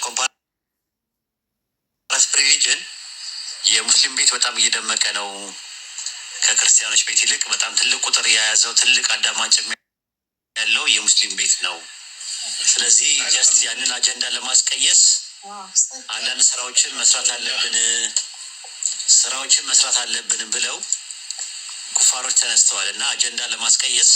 Comparative religion የሙስሊም ቤት በጣም እየደመቀ ነው። ከክርስቲያኖች ቤት ይልቅ በጣም ትልቅ ቁጥር የያዘው፣ ትልቅ አዳማጭም ያለው የሙስሊም ቤት ነው። ስለዚህ just ያንን አጀንዳ ለማስቀየስ አንዳንድ ስራዎችን መስራት አለብን ብለው ኩፋሮች ተነስተዋል እና አጀንዳ ለማስቀየስ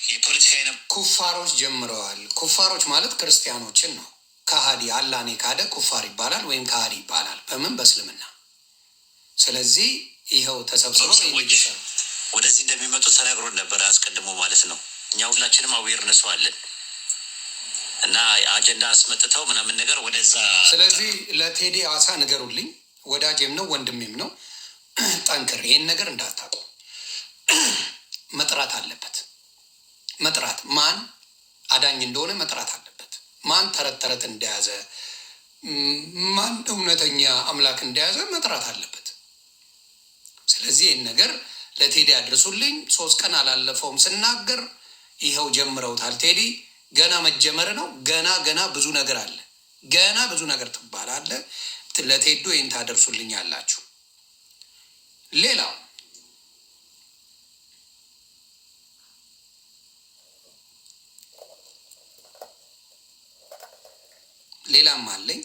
የፖለቲካ ኩፋሮች ጀምረዋል። ኩፋሮች ማለት ክርስቲያኖችን ነው። ከሃዲ፣ አላህን የካደ ኩፋር ይባላል ወይም ከሃዲ ይባላል። በምን? በእስልምና። ስለዚህ ይኸው ተሰብስበው ሰዎች ወደዚህ እንደሚመጡ ተነግሮን ነበር አስቀድሞ ማለት ነው። እኛ ሁላችንም awareness ኡ አለን እና አጀንዳ አስመጥተው ምናምን ነገር ወደዛ። ስለዚህ ለቴዲ አዋሳ ንገሩልኝ፣ ወዳጄም ነው ወንድሜም ነው። ጠንክር፣ ይህን ነገር እንዳታቁ መጥራት አለበት። መጥራት፣ ማን አዳኝ እንደሆነ መጥራት አለበት። ማን ተረት ተረት እንደያዘ፣ ማን እውነተኛ አምላክ እንደያዘ መጥራት አለበት። ስለዚህ ይህን ነገር ለቴዲ አድርሱልኝ። 3 ቀን አላለፈውም ስናገር፣ ይኸው ጀምረውታል። ቴዲ ገና መጀመር ነው። ገና ገና ብዙ ነገር አለ። ገና ብዙ ነገር ትባላለ። ለቴዶ ይህን ታደርሱልኝ አላችሁ። ሌላው ሌላም አለኝ።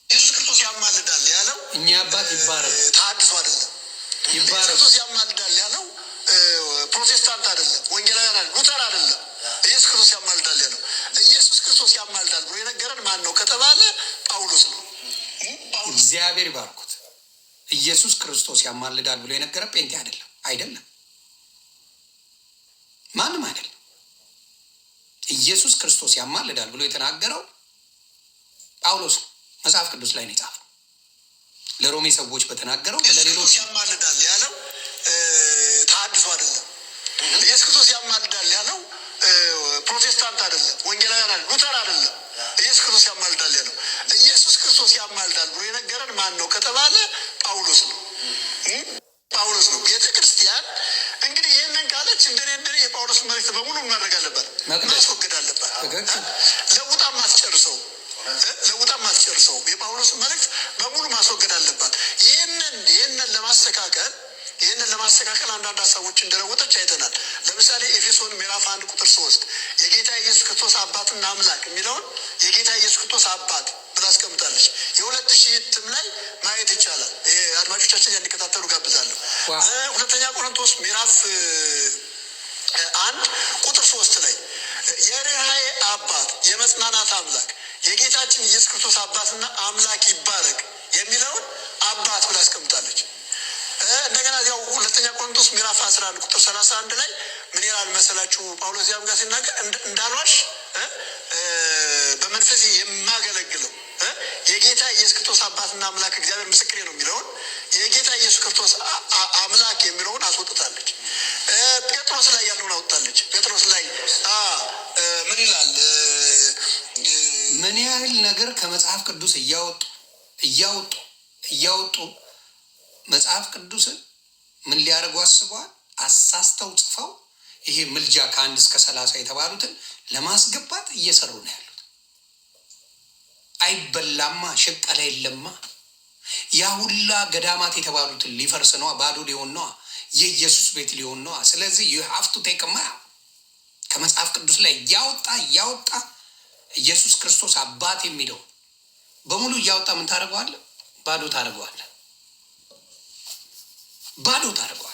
ኢየሱስ ክርስቶስ ያማልዳል ያለው እኛ አባት ይባረክ። ተሐድሶ አይደለም። ኢየሱስ ይባረክ። ክርስቶስ ያማልዳል ያለው ፕሮቴስታንት አይደለም፣ ወንጌላውያን አይደለም፣ ሉተር አይደለም። ኢየሱስ ክርስቶስ ያማልዳል ያለው፣ ኢየሱስ ክርስቶስ ያማልዳል ብሎ የነገረን ማን ነው ከተባለ ጳውሎስ ነው። ጳውሎስ። እግዚአብሔር ይባርኩት። ኢየሱስ ክርስቶስ ያማልዳል ብሎ የነገረ ጴንጤ አይደለም፣ አይደለም፣ ማንም አይደለም። ኢየሱስ ክርስቶስ ያማልዳል ብሎ የተናገረው ጳውሎስ ነው። መጽሐፍ ቅዱስ ላይ ነው የጻፈው። ለሮሜ ሰዎች በተናገረው ኢየሱስ ለሌሎች ክርስቶስ ያማልዳል ያለው ተሐድሶ አይደለም። ኢየሱስ ክርስቶስ ያማልዳል ያለው ፕሮቴስታንት አይደለም፣ ወንጌላውያን አይደለም፣ ሉተር አይደለም። ኢየሱስ ክርስቶስ ያማልዳል ያለው፣ ኢየሱስ ክርስቶስ ያማልዳል ብሎ የነገረን ማን ነው ከተባለ ጳውሎስ ነው። ጳውሎስ ነው። ቤተ ክርስቲያን እንግዲህ ይህንን ካለች እንደኔ እንደኔ የጳውሎስ መልእክት በሙሉ ማድረግ አለባት፣ መቅደስ። ማስወገድ አለባት። ትክክል። ለውጣም አትጨርሰው። የጳውሎስ መልእክት በሙሉ ማስወገድ አለባት። ይህንን ለማስተካከል አንዳንድ ሀሳቦች እንደለወጠች አይተናል። ለምሳሌ ኤፌሶን ምዕራፍ 1 ቁጥር 3 የጌታ ኢየሱስ ክርስቶስ አባትና አምላክ የሚለውን የጌታ ኢየሱስ ክርስቶስ አባት ብላ አስቀምጣለች። የ2000 እትም ላይ ማየት ይቻላል። ይሄ አድማጮቻችን እንዲከታተሉ ጋብዛለሁ። ሁለተኛ ቆሮንቶስ ምዕራፍ 1 ቁጥር 3 ላይ የርኅራኄ አባት የመጽናናት አምላክ የጌታችን ኢየሱስ ክርስቶስ አባትና አምላክ ይባረክ የሚለውን አባት ብላ አስቀምጣለች። እንደገና ያው ሁለተኛ ቆሮንቶስ ምዕራፍ 11 ቁጥር 31 ላይ ምን ይላል መሰላችሁ? ጳውሎስ ያም ጋር ሲናገር እንዳልዋሽ በመንፈሴ የማገለግለው የጌታ ኢየሱስ ክርስቶስ ክርስቶስ አባትና አምላክ እግዚአብሔር ምስክሬ ነው የሚለውን የጌታ ኢየሱስ ክርስቶስ አምላክ የሚለውን አስወጥታለች። ጴጥሮስ ላይ ያለውን አውጥታለች። ጴጥሮስ ላይ ምን ይላል? ምን ያህል ነገር ከመጽሐፍ ቅዱስ እያወጡ እያወጡ እያወጡ መጽሐፍ ቅዱስን ምን ሊያደርጉ አስበዋል? አሳስተው ጽፈው ይሄ ምልጃ ከ1 እስከ 30 የተባሉትን ለማስገባት እየሰሩ ነው ያሉት። አይበላማ፣ ሽቀላ የለማ። ያ ሁላ ገዳማት የተባሉትን ሊፈርስ ነዋ፣ ባዶ ሊሆን ነዋ፣ የኢየሱስ ቤት ሊሆን ነዋ። ስለዚህ you have to take ማ ከመጽሐፍ ቅዱስ ላይ እያወጣ እያወጣ ኢየሱስ ክርስቶስ አባት የሚለው በሙሉ እያወጣ ምን ታደርገዋለህ? ባዶ ታደርገዋለህ። ባዶ ታደርገዋለህ።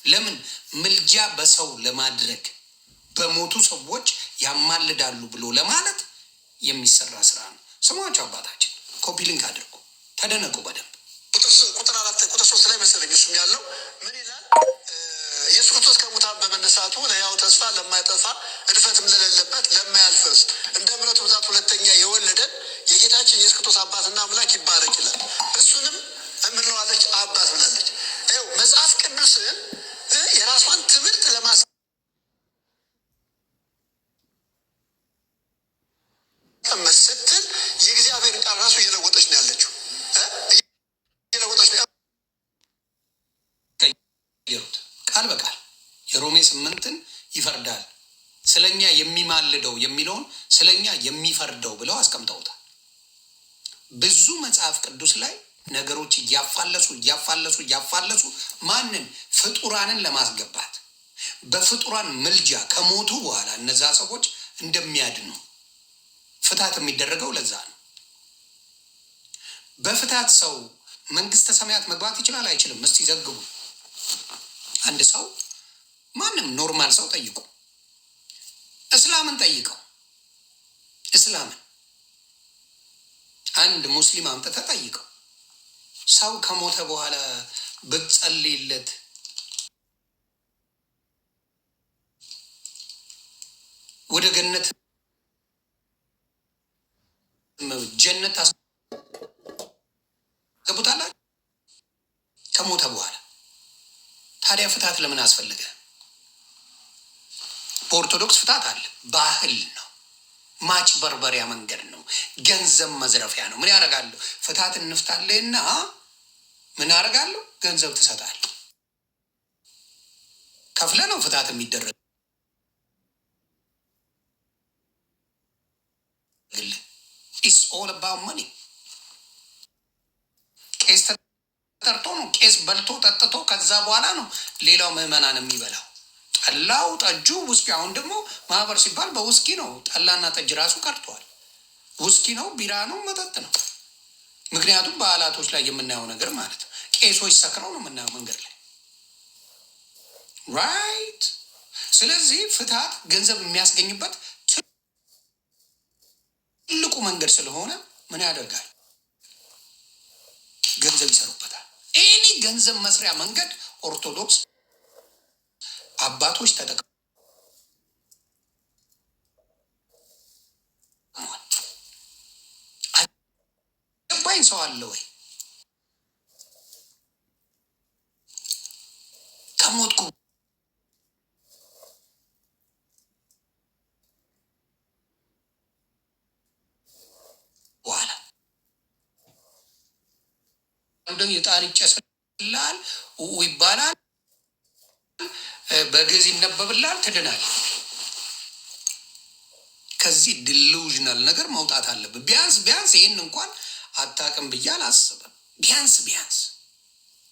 ለምን? ምልጃ በሰው ለማድረግ፣ በሞቱ ሰዎች ያማልዳሉ ብሎ ለማለት የሚሰራ ስራ ነው። ስሟቸው አባታችን፣ copy link አድርጉ፣ ተደነቁ በደንብ። ቁጥር 4፣ ቁጥር 3 ላይ መሰለኝ እሱም ያለው ምን ይላል? ኢየሱስ ክርስቶስ ከሙታን በመነሳቱ ለሕያው ተስፋ፣ ለማይጠፋ፣ እድፈትም ለሌለበት፣ ለማያልፍ ርስት እንደ ምሕረቱ ብዛት ሁለተኛ የወለደን የጌታችን ኢየሱስ ክርስቶስ አባትና አምላክ ይባረክ ይላል። እሱንም እምንለዋለች? አባት ብላለች። ይኸው መጽሐፍ ቅዱስን የራሷን ትምህርት ለማስቀመጥ ስትል የእግዚአብሔርን ቃል ራሱ እየለወጠች ነው ያለችው፣ እየለወጠች ነው። ቀየሩት ቃል በቃል። የሮሜ 8ን ይፈርዳል፣ ስለኛ የሚማልደው የሚለውን ስለኛ የሚፈርደው ብለው አስቀምጠውታል። ብዙ መጽሐፍ ቅዱስ ላይ ነገሮች እያፋለሱ እያፋለሱ እያፋለሱ ማንን? ፍጡራንን ለማስገባት፣ በፍጡራን ምልጃ ከሞቱ በኋላ እነዛ ሰዎች እንደሚያድኑ። ፍታት የሚደረገው ለዛ ነው። በፍታት ሰው መንግስተ ሰማያት መግባት ይችላል አይችልም? እስቲ ዘግቡ። አንድ ሰው፣ ማንም normal ሰው ጠይቁ። እስላምን ጠይቀው። እስላምን፣ አንድ ሙስሊም አምጥተህ ጠይቀው። ሰው ከሞተ በኋላ ብትጸልይለት ወደ ገነት፣ ጀነት ታስገቡታላችሁ ከሞተ በኋላ። ታዲያ ፍታት ለምን አስፈለገ? በኦርቶዶክስ ፍታት አለ። ባህል ነው፣ ማጭበርበሪያ መንገድ ነው፣ ገንዘብ መዝረፊያ ነው። ምን ያደርጋለሁ? ፍታት እንፍታለና ምን ያደርጋለሁ? ገንዘብ ትሰጣል። ከፍለ ነው ፍታት የሚደረግልህ። It's all about money። ቄስ ተጠርቶ ነው፣ ቄስ በልቶ ጠጥቶ ከዛ በኋላ ነው ሌላው ምዕመናን የሚበላው። ጠላው፣ ጠጁ፣ ውስኪ። አሁን ደግሞ ማህበር ሲባል በውስኪ ነው። ጠላና ጠጅ ራሱ ቀርቷል። ውስኪ ነው፣ ቢራ ነው፣ መጠጥ ነው። ምክንያቱም በዓላቶች ላይ የምናየው ነገር ማለት ነው። ቄሶች ሰክረው ነው የምናየው መንገድ ላይ፣ right። ስለዚህ ፍትሀት ገንዘብ የሚያስገኝበት ትልቁ መንገድ ስለሆነ ምን ያደርጋል? ገንዘብ ይሰሩበታል። Any ገንዘብ መስሪያ መንገድ ኦርቶዶክስ አባቶች ተጠቅመዋል። ገባኝ ሰው አለ ወይ? ከሞትኩ በኋላ ደግሞ ዕጣን ይጨስልሃል፣ ይባላል፣ በግዕዝ ይነበብልሃል፣ ትድናል። ከዚህ delusional ነገር መውጣት አለብን። ቢያንስ ቢያንስ ይህን እንኳን አታውቅም ብዬ አላስብም። ቢያንስ ቢያንስ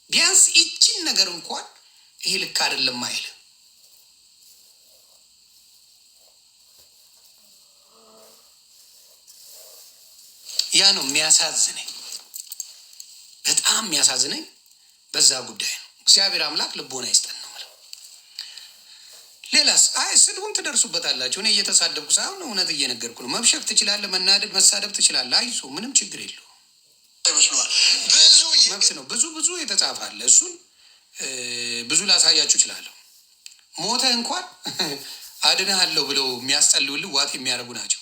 ቢያንስ ይችን ነገር እንኳን ይሄ ልክ አይደለም አይልም። ያ ነው የሚያሳዝነኝ፣ በጣም የሚያሳዝነኝ በዛ ጉዳይ ነው። እግዚአብሔር አምላክ ልቦና ይስጠን ነው የምለው። ሌላስ? አይ ስድቡን ትደርሱበታላችሁ። እኔ እየተሳደብኩ ሳይሆን እውነት እየነገርኩ ነው። መብሸቅ ትችላለህ፣ መናደድ፣ መሳደብ ትችላለህ። አይዞህ፣ ምንም ችግር የለውም። ይመስለዋል ብዙ መብት ነው። ብዙ ብዙ የተጻፈ አለ። እሱን ብዙ ላሳያችሁ እችላለሁ። ሞተ እንኳን አድንሃለሁ ብለው የሚያስጸልዩልህ ዋት የሚያደርጉ ናቸው።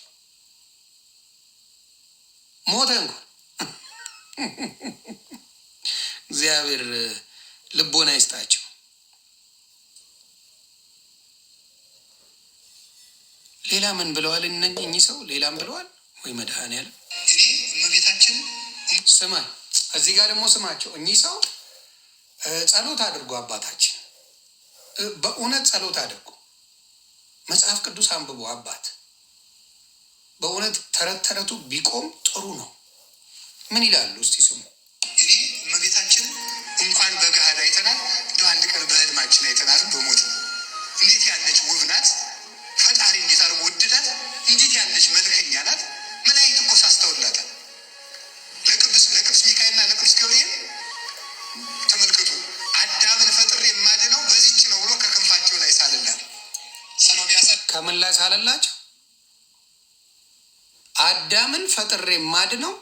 ሞተ እንኳን እግዚአብሔር ልቦና ይስጣቸው። ሌላ ምን ብለዋል እኚህ ሰው? ሌላም ብለዋል ወይ? መድኃኔዓለም እኔ እመቤታችን ስማ፣ እዚህ ጋር ደግሞ ስማቸው። እኚህ ሰው ጸሎት አድርጎ አባታችን በእውነት ጸሎት አድርጎ መጽሐፍ ቅዱስ አንብቦ አባት በእውነት ተረት ተረቱ ቢቆም ጥሩ ነው። ምን ይላሉ እስቲ ስሙ። እኔ እመቤታችን እንኳን በገሃድ አይተናል፣ እንደው አንድ ቀን በህልማችን አይተናል። በሞት እንዴት ያለች ውብ ናት! ፈጣሪ እንዴት አድርጎ ወደዳት! እንዴት ያለች መልከኛ ናት! መላእክት እኮ ሳስተውላታል። ለቅዱስ ሚካኤልና ለቅዱስ ገብርኤል ተመልከቱ፣ አዳምን ፈጥሬ የማድነው በዚች ነው ብሎ ከክንፋቸው ላይ ሳልላት ስሎ ቢያሳ ከምን ላይ ሳለላቸው? አዳምን ፈጥሬ የማድነው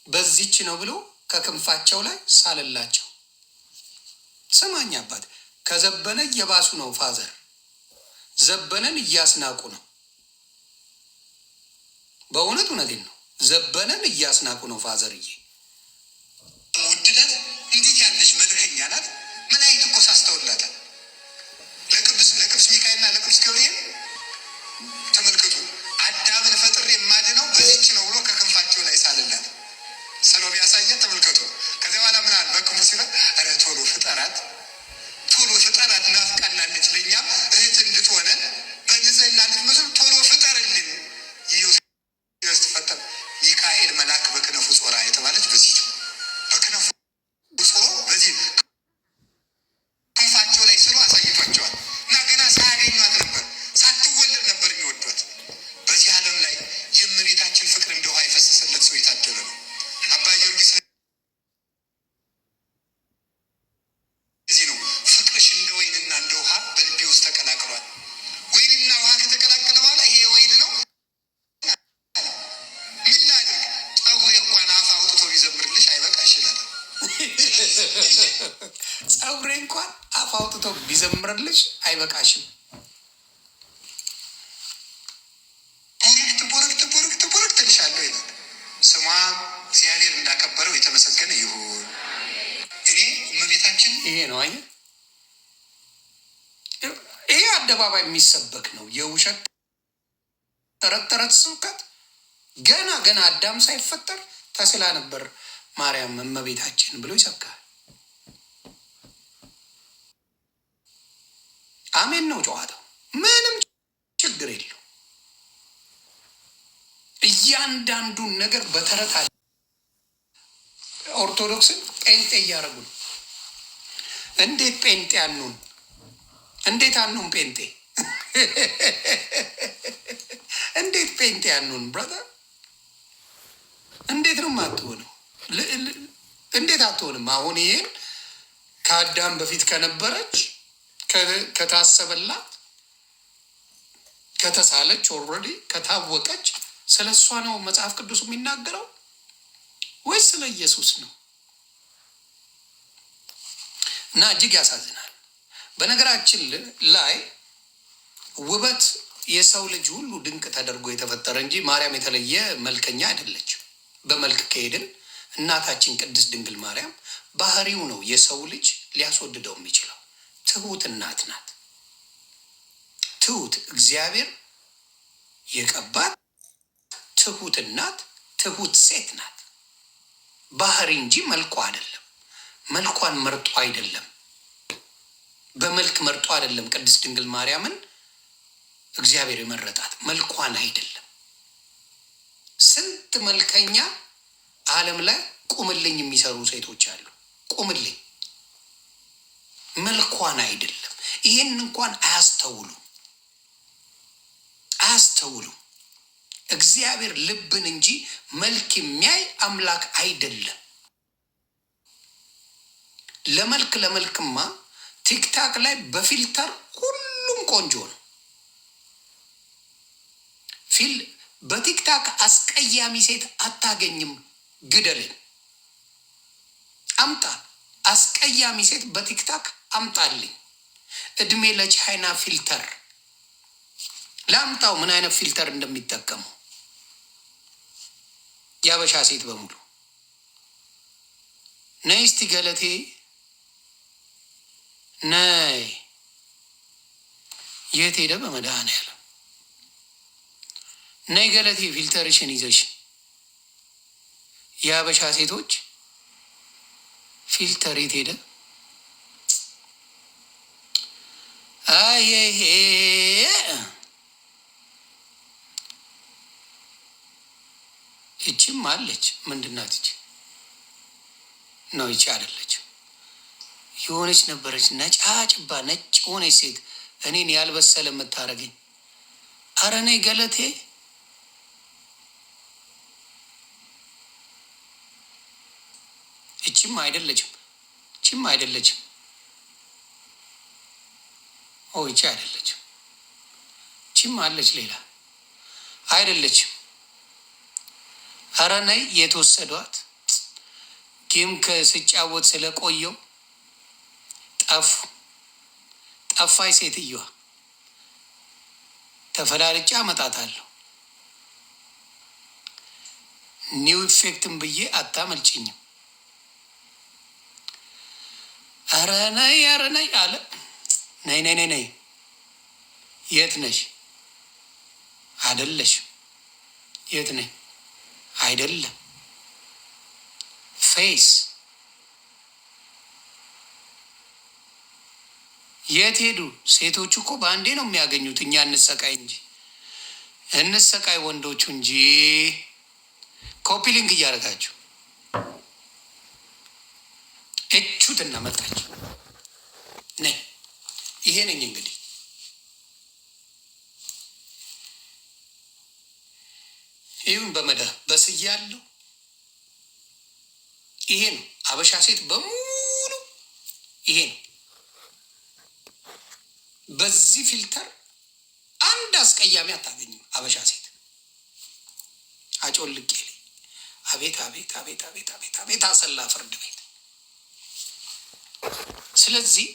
በዚች ነው ብሎ ከክንፋቸው ላይ ሳለላቸው። ስማኝ አባት፣ ከዘበነ እየባሱ ነው father፣ ዘበነን እያስናቁ ነው። በእውነት እውነቴን ነው። ዘበነን እያስናቁ ነው father ዬ። ወደዳት። እንዴት ያለች መልከኛ ናት! መላእክት እኮ ሳስተውላታል። ለቅዱስ ሚካኤልና ለቅዱስ ገብርኤል ተመልከቱ፣ አዳምን ፈጥሬ የማድነው በዚች ነው ብሎ ከክንፋቸው ላይ ሳልላት ስሎ ቢያሳየን ተመልከቱ። ከዚያ በኋላ ምን አለ? በክንፉ ሲለ ኧረ ቶሎ ፍጠራት፣ ቶሎ ፍጠራት፣ ናፍቃናለች፣ ለእኛም እህት እንድትሆነን በንጽህና እንድትመስል ቶሎ ፍጠርልን። ይኸው ስትፈጠር ሚካኤል መልአክ በክነፉ ጾራ የተባለች በዚህ በክነፉ ጾሮ በዚህ ክንፋቸው ላይ ስሎ አሳይቷቸዋል። እና ገና ሳያገኟት ነበር፣ ሳትወለድ ነበር የሚወዷት። በዚህ ዓለም ላይ የእመቤታችን ፍቅር እንደ ውሃ የፈሰሰለት ሰው የታደለ ነው። አባ ጊዮርጊስ ለዚህ ነው ፍቅርሽ እንደ ወይንና እንደ ውሃ በልቤ ውስጥ ተቀላቅሏል። ወይንና ውሃ ከተቀላቀለ በኋላ ይሄ ወይን ነው፣ ምን ላድርግ? ጠጉሬ እንኳን አፍ አውጥቶ ቢዘምርልሽ አይበቃሽ ይላል። ጸጉሬ እንኳን አፍ አውጥቶ ቢዘምርልሽ አይበቃሽም። ቡርክት ቡርክት ቡርክት ቡርክት እልሻለሁ ይላል። ስሟ እግዚአብሔር እንዳከበረው የተመሰገነ ይሁን። እኔ እመቤታችን ይሄ ነው አየህ፣ ይሄ አደባባይ የሚሰበክ ነው። የውሸት ተረት ተረት ስብከት ገና ገና አዳም ሳይፈጠር ተስላ ነበር ማርያም እመቤታችን ብሎ ይሰብካል። አሜን ነው ጨዋታው። ምንም ችግር የለው። እያንዳንዱን ነገር በተረት አለ። ኦርቶዶክስን ጴንጤ እያደረጉ ነው። እንዴት ጴንጤ አኑን? እንዴት አኑን ጴንጤ? እንዴት ጴንጤ አኑን? Brother፣ እንዴት ነው የማትሆነው? እንዴት አትሆንም? አሁን ይሄን ከአዳም በፊት ከነበረች፣ ከታሰበላት፣ ከተሳለች፣ already ከታወቀች ስለ እሷ ነው መጽሐፍ ቅዱስ የሚናገረው ወይስ ስለ ኢየሱስ ነው? እና እጅግ ያሳዝናል። በነገራችን ላይ ውበት የሰው ልጅ ሁሉ ድንቅ ተደርጎ የተፈጠረ እንጂ ማርያም የተለየ መልከኛ አይደለችም። በመልክ ከሄድን እናታችን ቅድስት ድንግል ማርያም ባህሪው ነው የሰው ልጅ ሊያስወድደው የሚችለው። ትሁት እናት ናት። ትሁት፣ እግዚአብሔር የቀባት ትሁት እናት፣ ትሁት ሴት ናት። ባህሪ እንጂ መልኳ አይደለም። መልኳን መርጦ አይደለም። በመልክ መርጦ አይደለም። ቅድስት ድንግል ማርያምን እግዚአብሔር የመረጣት መልኳን አይደለም። ስንት መልከኛ ዓለም ላይ ቁምልኝ የሚሰሩ ሴቶች አሉ። ቁምልኝ መልኳን አይደለም። ይህን እንኳን አያስተውሉ አያስተውሉ። እግዚአብሔር ልብን እንጂ መልክ የሚያይ አምላክ አይደለም። ለመልክ ለመልክማ TikTok ላይ በ filter ሁሉም ቆንጆ ነው። ፊል በ TikTok አስቀያሚ ሴት አታገኝም። ግደለኝ አምጣ፣ አስቀያሚ ሴት በ TikTok አምጣልኝ። እድሜ ለቻይና filter ላምጣው፣ ምን አይነት filter እንደሚጠቀሙ የአበሻ ሴት በሙሉ። ነይ እስቲ ገለቴ ነይ። የት ሄደ? በመድኃኒዓለም ነይ ገለቴ፣ filter ሽን ይዘሽ። የሀበሻ ሴቶች filter የት ሄደ? አየሄ፣ እችም አለች። ምንድናት እች? ነው፣ ይቺ አይደለች። የሆነች ነበረች ነጫጭባ ነጭ የሆነች ሴት እኔን ያልበሰለ የምታደርገኝ። አረ ነይ ገለቴ። እችም አይደለችም፣ እችም አይደለችም። ኦ፣ ይቺ አይደለችም። እችም አለች ሌላ፣ አይደለችም። አረ ነይ። የተወሰዷት game ከስጫወት ስለቆየው ጠፉ። ጠፋይ ሴትዮዋ። ተፈላልጬ አመጣታለሁ። New effect ን ብዬ አታመልጭኝም። ኧረ ነይ፣ ኧረ ነይ አለ። ነይ ነይ ነይ ነይ። የት ነሽ? አደለሽ። የት ነኝ? አይደለም። Face የት ሄዱ? ሴቶቹ እኮ በአንዴ ነው የሚያገኙት። እኛ እንሰቃይ እንጂ፣ እንሰቃይ ወንዶቹ እንጂ። Copy link እያደረጋችሁ እቹት እናመጣች። ነይ፣ ይሄ ነኝ እንግዲህ። ይሁን በመደ በስያለሁ። ይሄ ነው አበሻ ሴት በሙሉ፣ ይሄ ነው። በዚህ filter አንድ አስቀያሚ አታገኝም። አበሻ ሴት አጮልቄ። አቤት አቤት አቤት አቤት አቤት አቤት፣ አሰላ ፍርድ ቤት። ስለዚህ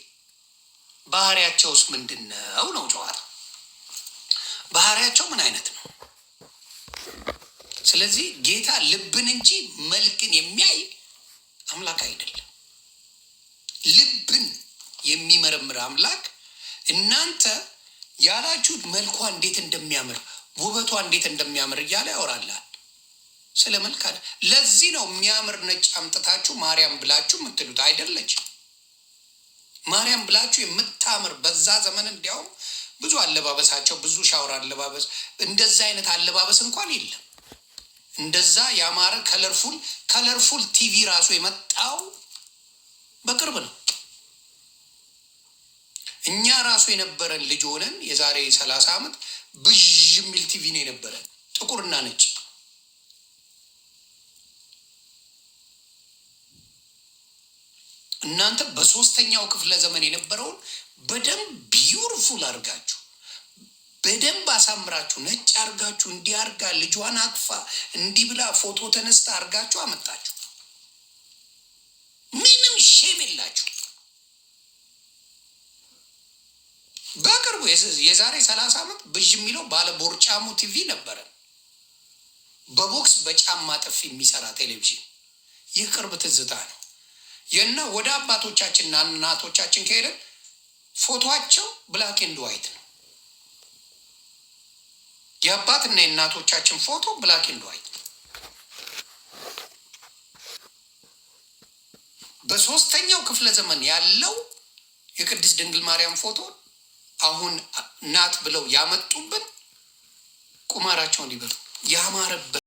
ባህሪያቸውስ ምንድን ነው ነው ጨዋታ። ባህሪያቸው ምን አይነት ነው? ስለዚህ ጌታ ልብን እንጂ መልክን የሚያይ አምላክ አይደለም። ልብን የሚመረምር አምላክ። እናንተ ያላችሁት መልኳ እንዴት እንደሚያምር፣ ውበቷ እንዴት እንደሚያምር እያለ ያወራላል። ስለ መልክ አለ። ለዚህ ነው የሚያምር ነጭ አምጥታችሁ ማርያም ብላችሁ የምትሉት። አይደለች። ማርያም ብላችሁ የምታምር በዛ ዘመን እንዲያውም ብዙ አለባበሳቸው፣ ብዙ ሻወር አለባበስ፣ እንደዛ አይነት አለባበስ እንኳን የለም። እንደዛ ያማረ colorful TV ራሱ የመጣው በቅርብ ነው። እኛ ራሱ የነበረን ልጅ ሆነን የዛሬ 30 ዓመት ብዥ የሚል ቲቪ ነው የነበረን፣ ጥቁርና ነጭ። እናንተ በሶስተኛው ክፍለ ዘመን የነበረውን በደንብ beautiful አድርጋችሁ፣ በደንብ አሳምራችሁ፣ ነጭ አርጋችሁ፣ እንዲህ አርጋ፣ ልጇን አቅፋ፣ እንዲህ ብላ ፎቶ ተነስታ አርጋችሁ አመጣችሁ። ምንም shame የላችሁ። በቅርቡ የዛሬ 30 ዓመት ብዥ የሚለው ባለ ቦርጫሙ ቲቪ ነበረ። በቦክስ በጫማ ጥፊ የሚሰራ ቴሌቪዥን። ይህ ቅርብ ትዝታ ነው። የና ወደ አባቶቻችንና እናቶቻችን ከሄደን ፎቶቸው black and white ነው። የአባትና የእናቶቻችን ፎቶ black and white ነው። በሶስተኛው ክፍለ ዘመን ያለው የቅድስት ድንግል ማርያም ፎቶ አሁን ናት ብለው ያመጡብን ቁማራቸውን ይበሉ ያማረበት።